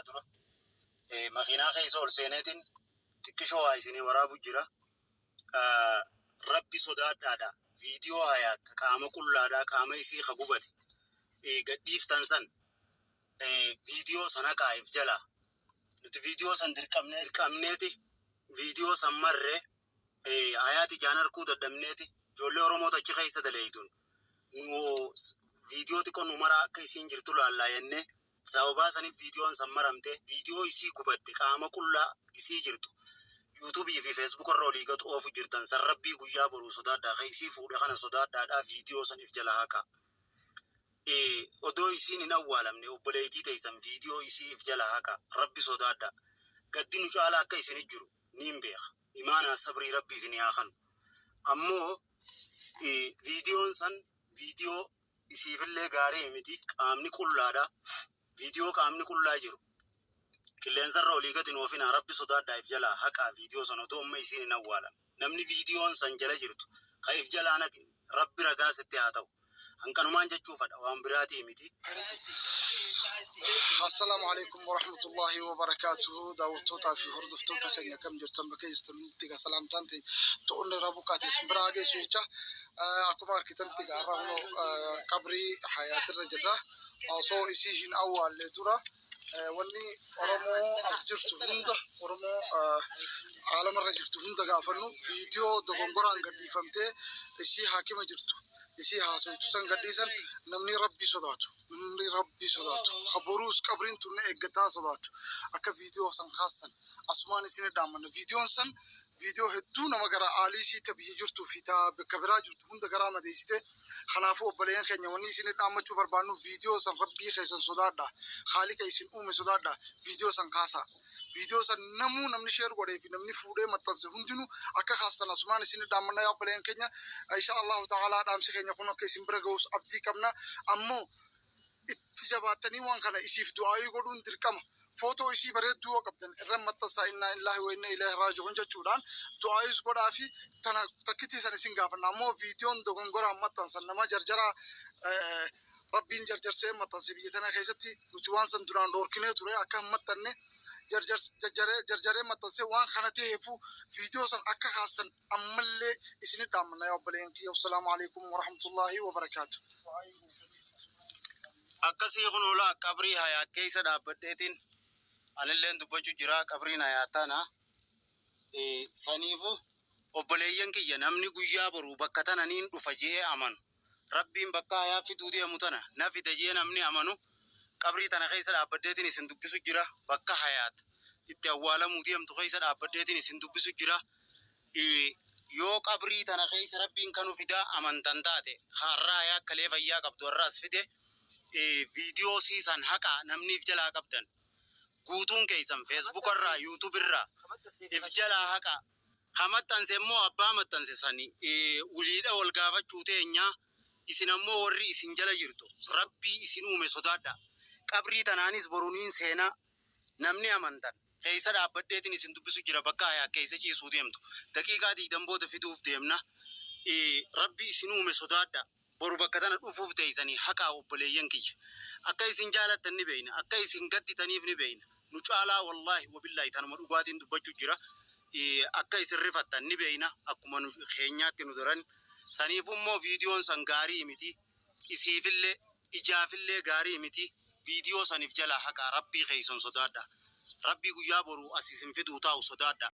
Dura makiinaa keessa ol seeneetiin xiqqishoo waa isinii waraabu jira. Rabbi sodaadhaadha. Viidiyoo hayaat qaama qullaadhaa qaama isii ka gubate gadhiiftan san viidiyoo sana kaa'eef jala. Nuti viidiyoo san dirqamnee dirqamneeti viidiyoo san marre hayaat ijaan arguu dadhabneeti ijoollee Oromoo achi keessa daleeytuun nu viidiyoo xiqqoo nu maraa akka isiin jirtu laallaa jennee sababaa saniif viidiyoon san maramte. Viidiyoo isii gubatte qaama qullaa isii jirtu yuutuubii fi feesbuuk irra olii gad oofu jirtan san Rabbii guyyaa boruu sodaadhaa ka isii fuudhe kana sodaadhaadhaa viidiyoo saniif jala haqa. Odoo isiin hin awwaalamne obboleettii teessan viidiyoo isii if jala haqa. Rabbi sodaadhaa. Gaddi nu caalaa akka isinit jiru niin beeka. Imaanaa sabrii Rabbi isinii haa kanu. Ammoo viidiyoon san viidiyoo isiifillee gaarii miti, qaamni qullaadha. Viidiyoo qaamni qullaa jiru qilleensarra olii gadi hin oofinaa. Rabbi sodaadhaa, if jalaa haqaa viidiyoo san odoo amma isiin hin awwaalamne. Namni viidiyoon san jala jirtu ka if jalaa naqe Rabbi ragaa sitti haa ta'u. Hanqanumaan jechuu fadha, waan biraatii miti. Assalaamu alaikum warahmatullahi wabarakaatuhu. Daawwattootaa fi hordoftoota keenya, akkam jirtan? Bakka jirtan hundi egaa salaamtaan ta'e to'onni irraa buqqaate isin biraa geessu jecha. Akkuma argitanitti egaa har'a kunoo qabrii Hayaatirra jirra. Osoo isii hin awwaalle dura wanni Oromoo as jirtu hunda, Oromoo aalamarra jirtu hunda gaafannu, viidiyoo dogongoraan gadhiifamtee isii haakima jirtu, isii haasoytu san gadhiisan, namni Rabbii sodaatu, namni Rabbii sodaatu ka boruus qabriin tun na eeggataa sodaatu akka viidiyoo san kaastan asumaan isin dhaammanna. Viidiyoon san viidiyoo hedduu nama gara aaliisii ta biyya jirtuu fi ta bakka biraa jirtu hunda garaa madeessite. Kanaafuu obboleeyyan keenya, wanni isin dhaammachuu barbaannu, viidiyoo san Rabbii keessan sodaadha, Haaliqa isin uume sodaadha, viidiyoo san kaasaa. Viidiyoo san namuu, namni share godhee fi namni fuudhee maxxanse hundinuu akka kaastan asumaan isin dhaammanna. Yaa obboleeyyan keenya, insha Allahu ta'ala dhaamsi keenya kun akka isin bira ga'us abdii qabna. Ammoo itti jabaattanii waan kana isiif du'aayii godhuun dirqama. Footoo isii bareedduu yoo qabdan irra maxxansaa, "Innaa lillaahi wa inna ilayhi raaji'uun" jechuudhaan du'aayis godhaa fi tana takkittii san isin gaafanna. Ammoo viidiyoon dogongoraan maxxansan nama jarjaraa Rabbiin jarjarsee maxxanse biyya tana keessatti nuti waan san duraan dhoorkinee ture akka hin maxxanne. Jarjaree jarjaree maxxansee waan kana ta'eefu viidiyoo san akka kaastan ammallee isinit dhaammanna, yaa obboleeyyan kiyya. Wassalaamu alaikum warahmatullaahi wabarakaatu. Akkasii kun olaa qabrii Hayaat keessa dhaabbadheetiin anilleen dubbachuu jira. Qabriin Hayaat tana. Saniifu obboleeyyan kiyya, namni guyyaa boruu bakka tana niin dhufa jee amanu, Rabbiin bakka Hayaat fiduu deemu tana na fida jee namni amanu, qabrii tana keessa dhaabbadheetiin isin dubbisu jira. Bakka Hayaat itti awwaalamuu deemtu keessa dhaabbadheetiin isin dubbisu jira. Yoo qabrii tana keessa Rabbiin kanu fidaa amantan taate, har'a Hayaat kalee fayyaa qabdu har'a as fide, viidiyoo siisan haqaa. Namni if jalaa qabdan guutuun keessan feesbuuk irraa, yuutuub irraa if jalaa haqaa. Ka maxxanse immoo abbaa maxxanse sani wiliidha wal gaafachuu teenya. Isin ammoo warri isin jala jirtu Rabbii isin uume sodaadha. Qabrii tanaanis boruniin seenaa namni amantan keessa dhaabbadheetiin isin dubbisu jira. Bakka Hayaa keessa ciisuu deemtu daqiiqaa 20 booda fiduuf deemna. Rabbi isin uume sodaadha. Boru bakka tana dhufuuf teessanii haqaa. Obboleeyyan kiyya, akka isin jaalattan ni beeyna, akka isin gadditaniif ni beeyna. Nu caalaa, wallaahi wabillaahi, tanuma dhugaatiin dubbachuu jira. Akka isin rifattan ni beeyna, akkuma nu keenyaatti nu daran. Saniif immoo viidiyoon san gaarii miti, isiifillee ijaafillee gaarii miti. Viidiyoo saniif jalaa haqaa. Rabbii keessan sodaadha. Rabbii guyyaa boruu as isin fiduu taa'u sodaadha.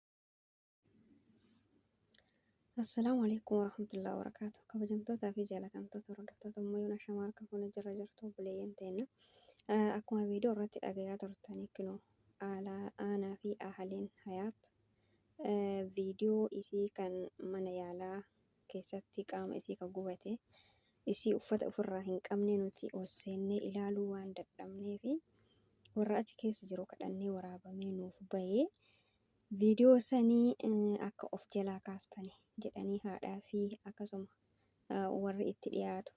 Assalaamu alaikum warahmatullahi wabarakatuh. Kabajamtootaa fi jaalatamtoota hordoftoota Ummayyuun Ashamaa, harka fuune, jirra jirtu obboleeyyan teenna. Akkuma viidiyoo irratti dhagayaa turtanii, kunoo aanaa fi ahaliin Hayaat viidiyoo isii kan mana yaalaa keessatti qaama isii kan gubate, isii uffata ofirraa hin qabne, nuti ol seennee ilaaluu waan dadhabnee fi warra achi keessa jiru kadhannee waraabamee nuuf bahee, viidiyoo sanii akka of jalaa kaastani jedhanii haadhaa fi akkasuma warri itti dhiyaatu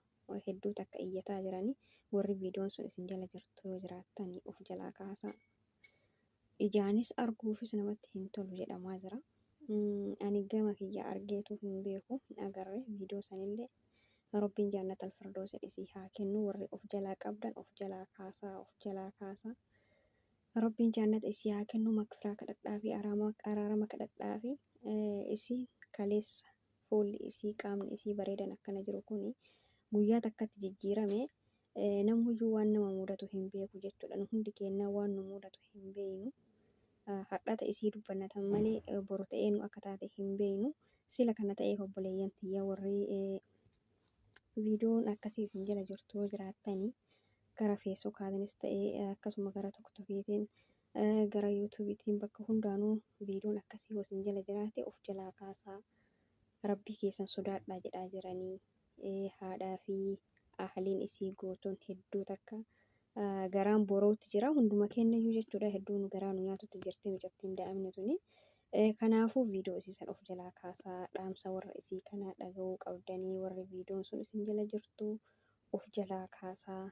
hedduu takka iyyataa jiranii. Warri viidiyoon sun isin jala jirtu yoo jiraattani of jalaa kaasaa. Ijaanis arguufis namatti hin tolu jedhamaa jira. Ani gama kiyya argeetu hin beeku, hin agarre viidiyoo sanillee. Rabbiin jaannata alfirdoosin isii haa kennu. Warri of jalaa qabdan of jalaa kaasaa, of jalaa kaasaa. Rabbiin jannata isii haa kennu, makfiraa kadhadhaa fi araarama kadhadhaa fi isiin kaleessa fuulli isii, qaamni isii bareedan akkana jiru kuni guyyaa takkatti jijjiirame. Namuyyuu waan nama mudatu hin beeku jechuudha. Nu hundi keenya waan nu mudatu hin beeknu. Hadhata isii dubbannatan malee boru ta'ee nu akka taate hin beeknu. Sila kana ta'eef obboleeyyan tiyya, warri viidiyoon akkasii isin jala jirtu yoo jiraattanii, gara Feesbuukaatiinis ta'ee, akkasuma gara Tiktookiitiin, gara Yuutuubiitiin, bakka hundaanuu viidiyoon akkasii yoo isin jala jiraate of jalaa kaasaa, rabbii keessan sodaadhaa jedhaa jiranii. Haadhaa fi ahaliin isii gootuun hedduu takka garaan borootti jira hunduma kennayyuu jechuudha. Hedduu nu garaa nu nyaatutti jirti mucattiin daa'imni tuni. Kanaafuu viidiyoo isii san of jalaa kaasaa, dhaamsa warra isii kana dhaga'uu qabdanii, warri viidiyoon sun isin jala jirtu of jalaa kaasaa.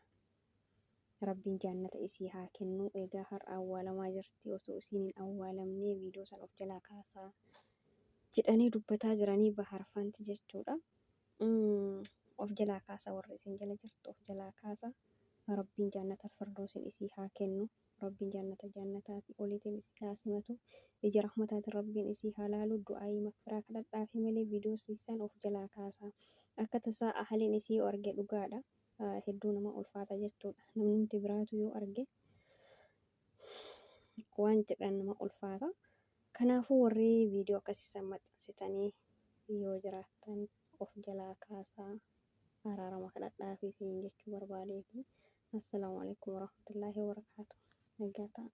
Rabbiin jannata isii haa kennu. Egaa har'a awwaalamaa jirti, osoo isiin hin awwaalamne viidiyoo san of jalaa kaasaa jedhanii dubbataa jiranii baharfanti jechuudha. Of jalaa kaasaa, warri isin jala jirtu of jalaa kaasaa. Rabbiin jannata firdoosin isii haa kennu. Rabbiin jannata jannataatii oliitiin isii haa simatu. Ija rahmataatiin Rabbiin isii haa laalu. Du'aayii makfiraa kadhadhaafi malee viidiyoo isii of jalaa kaasaa. Akka tasaa ahaliin isii yoo arge dhugaadha. Hedduu nama ulfaata jechuudha. Namnumti biraatu yoo arge waan jedhan nama ulfaata. Kanaafuu warri viidiyoo akkasii san maxxansitanii yoo jiraattan of jalaa kaasaa, araarama kadhadhaafi isiniin jechuu barbaadeeti. Assalaamu alaikum warahmatullaahi wabarakaatuh. Nagaa ta'a.